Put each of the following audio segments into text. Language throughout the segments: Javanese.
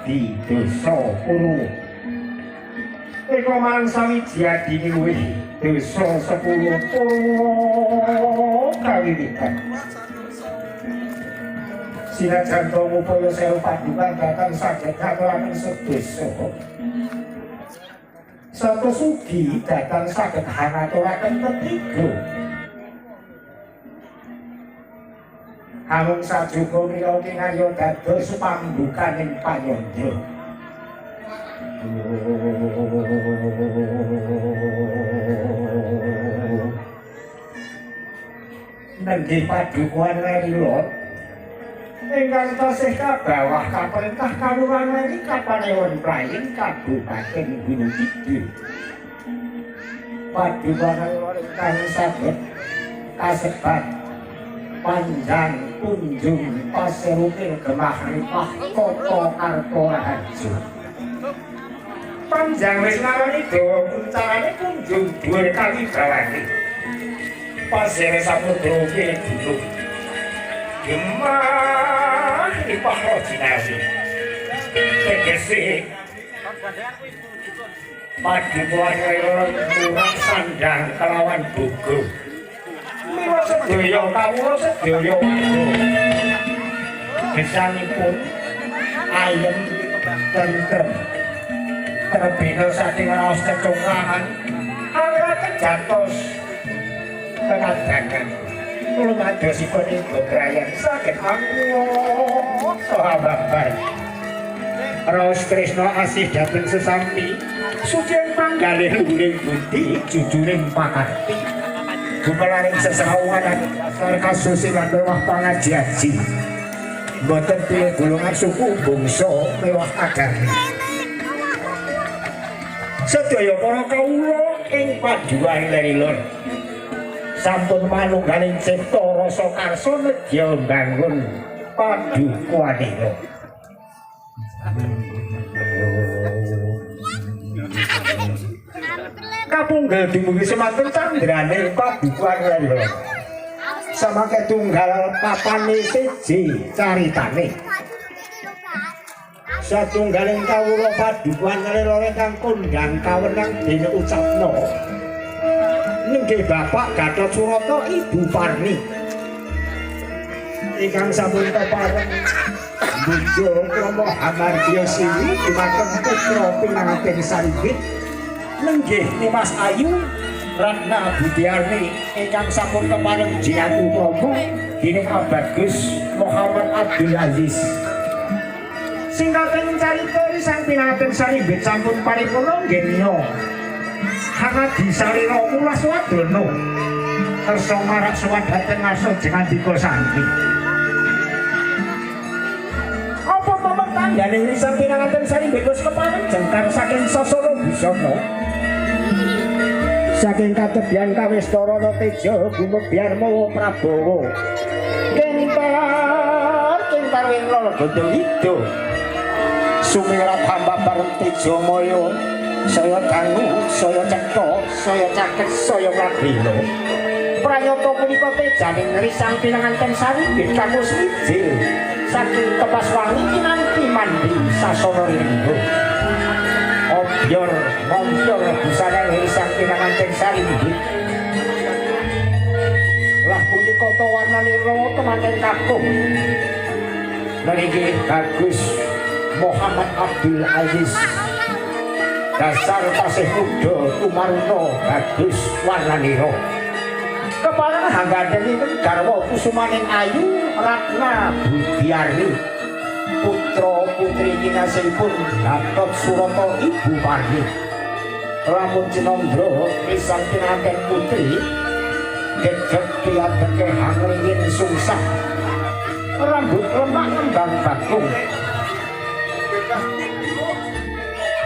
abdi desa Purwa. Eko marang sawiji adine luwih desa 10 Purwa kawiwitan. Sinajan to ngupaya sewu padukan datang saged ngaturaken sedasa. Satu sugi datang saged hangaturaken ketiga. Amung sajuga mila kinarya dados pambukaning panyandra. Nenggi padukuhan Lelilor ingkang tasih kabawah kaperintah Kalurahan Leri Kapanewon Praying Kabupaten Gunung Kidul. Padukuhan Lelilor ingkang saged kasebat panjang punjung pasir ukir gemah ripah tata karta raharja. Panjang wis ngarani dawa kuncarane punjung dhuwur kawibawane. Pasir samudra ukir gunung. Gemah ripah rajinawi. Tegese padukuhan Lelilor murah sandang kelawan boga. Mila sedaya kawula sedaya warga gesangipun ayem tentrem terbina saking raos cecungrangan awrat kejatos kekadangan lumadosipun ing bebrayan saged angwa saha babar raos tresna asih dhateng sesami suci panggalih luhuring budi jujuring pakarti gumelaring sesrawungan dasar kasusilan mewah pangaji-aji mboten pilih golongan suku bangsa mewah agami. Sedaya para kawula ing paduan Lelilor sampun manunggaling cipta rasa karsa nedya mbangun padukuhanira. Kapunggel dumugi semanten candrane padukuhan Lelilor. Samangke tunggal papane siji caritane. Satunggaling kawula padukuhan Lelilor ingkang kondhang kawenang dene ucapna. Nenggih Bapak Gatot Surata Ibu Parni. Ingkang sampun kepareng bojo krama hamardiya siwi dumateng putra pinanganten sarimbit. Nenggih Nimas Ayu Ratna Budiarni ingkang sampun kepareng jiatu krama dening Abagus Muhammad Abdul Aziz. Singkating carita sang pinanganten sarimbit sampun paripurna nggenya hangadi sarira mulas wadana kersa marak sowan dhateng ngarsa jengandika santi. Apa momen tanggane sang pinanganten sarimbit wis kepareng jengkar saking sasana busana. Saking katebian kawistara teja gumebyar mawa Prabawa. Kentar kentar ing lala gandha ida. Sumirat hambabar teja maya saya dangu, saya cetha, saya caket, saya mlagrina. Pranyata punika tejaning risang pinanganten sarimbit kakus mijil saking Tepas Wangi kinanti mandi sasana ringgo. Obyor mompyor busana risang pinanganten sarimbit. Lah punika ta warnanira kemanten kakung. Niki Bagus Muhammad Abdul Aziz. Dasar tasih muda tumaruna bagus warnanira. Kepareng hanggantenipun garwa kusumaning ayu Ratna Budiarni. Putra putri kinasihipun Gatot Surata Ibu Parni. Lamun cinandra risang pinanganten putri gegek piyambake hangringin sungsang. Rambut lemak ngembang bakung.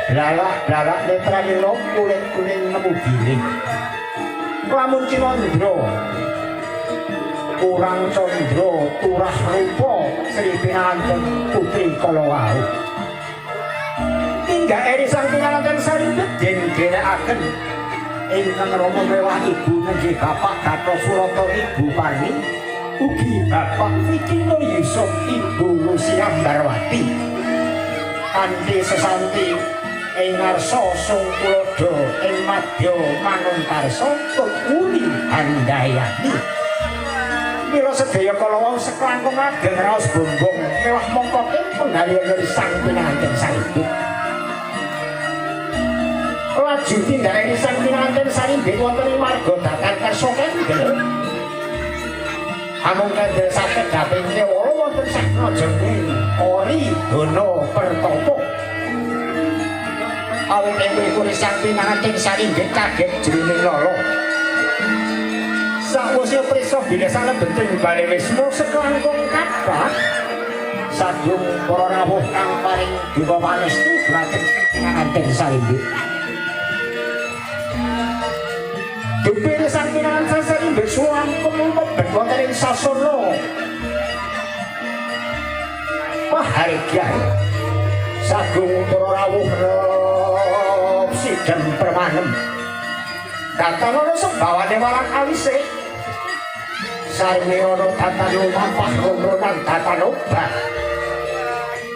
Lalak-lalak netranira kulit kuning nemu giling. Lamun cinandra kurang candra turah rupa Sri Pinanganten putri kala wau. Tindak eri sang pinanganten sarimbit den dherekaken ingkang rama mewah ibu nenggih Bapak Gatot Surata Ibu Parni ugi Bapak Fikino Yusuf Ibu Lucia Barwati. Kanthi sesanti ing ngarsa sung tuladha ing madya mangunkarsa tut wuri handayani. Mila sedaya kala wau seklangkung ageng raos bombong mewah mongko penggalihan sang pinanganten sarimbit. Laju tindake sang pinanganten sarimbit wonten ing marga datan karsa kendel. Amung kendel saged daping kewala wonten sakna jengking Kori Dono Pertopo. Awit ing mriku sang pinanganten sarimbit kaget jroning lala. Sawise prisa bilih salebeting bale wisma seklangkung kathah sagung para rawuh kang paring duka pangestu dhumateng pinanganten sarimbit. Dupire sang pinanganten sarimbit suwangkung mlebet wonten ing sasana pahargyan. Sagung para rawuh rep sidem permanem. Datanono sembawane warang alise. Sarmi ana tatan lumampah ronan tatan obah.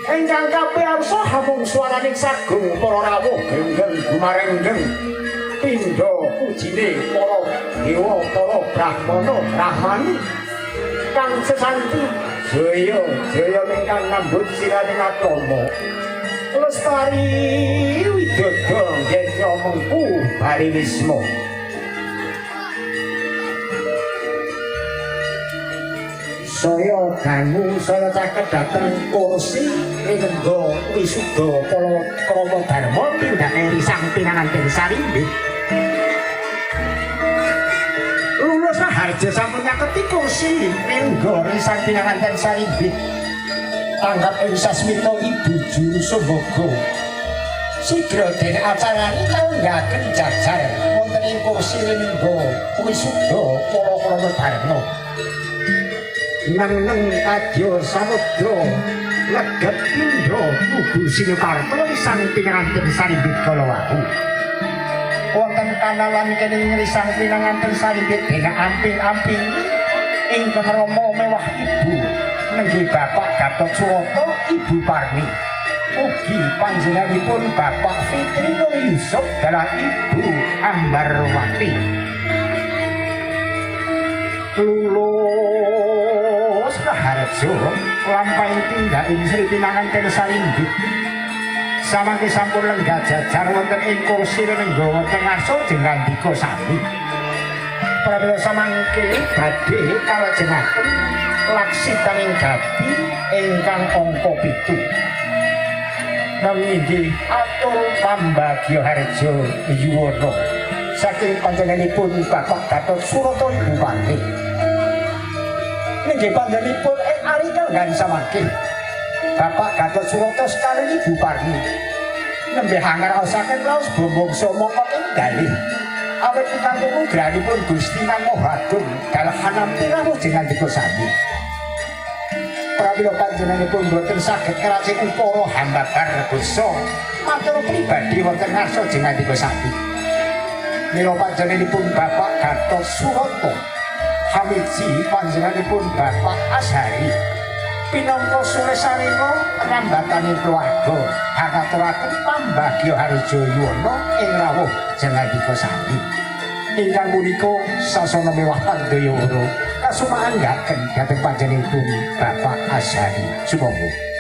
Ingkang kapiarsa hamung swaraning sagung para rawuh grenggeng gumarenggeng. Pindha pujine para dewa, para brahmana, brahmani kang sesanti jaya jaya ingkang ngambut siraning agama. Lestari widodo ngenya mengku bari wisma. Saya dangu saya caket dhateng kursi ringga wisuda kala krama dharma tindake sang pinanganten sarimbit. Lulus raharja sampun nyaketi kursi ringga sang pinanganten sarimbit. Tanggap ing sasmita Ibu Juru Sumbaga. Sigra den acarani kanggaken jajar wonten ing kursi ringga wisuda kala krama dharma. Nang-nang kadya samudra leget pindha tugu sinukarta sang pinanganten sarimbit kala wau. Wonten kanalan kening sang pinanganten sarimbit den amping-amping ingkang rama mewah ibu nenggih Bapak Gatot Surata Ibu Parni. Ugi panjenenganipun Bapak Fitri Nur Yusuf dalah Ibu Ambarwati. Lulus raharja lampahing tindaking Sri Pinanganten Sarimbit. Samangke sampun lenggah jajar wonten ing kursi renengga wonten ngarsa jengandika sami. Pramila samangke badhe kalajengaken laksitaning gati ingkang angka 7. Nami inggih atur pambagya harja yuwana saking panjenenganipun Bapak Gatot Surata Ibu Parni. Nggih panjenenganipun ing ari kanggan samangke Bapak Gatot Surata sekalian Ibu Parni nembe hangraosaken raos bombongsa mongko ing dalih awit pikantuk nugrahanipun Gusti Kang Maha Agung dalah hanampi rawuh jengandika sami. Pramila panjenenganipun boten saged ngracik ukara hambabar basa matur pribadi wonten ngarsa jengandika sami. Mila panjenenganipun Bapak Gatot Surata hamiji panjenenganipun Bapak Ashari pinangka sulesaringa rambataning keluarga hangaturaken pambagya harja yuwana ing rawuh jengandika sami. Ingkang punika sasana mewah pandaya kasumaanggaken dhateng panjenenganipun Bapak Ashari. Sumangga.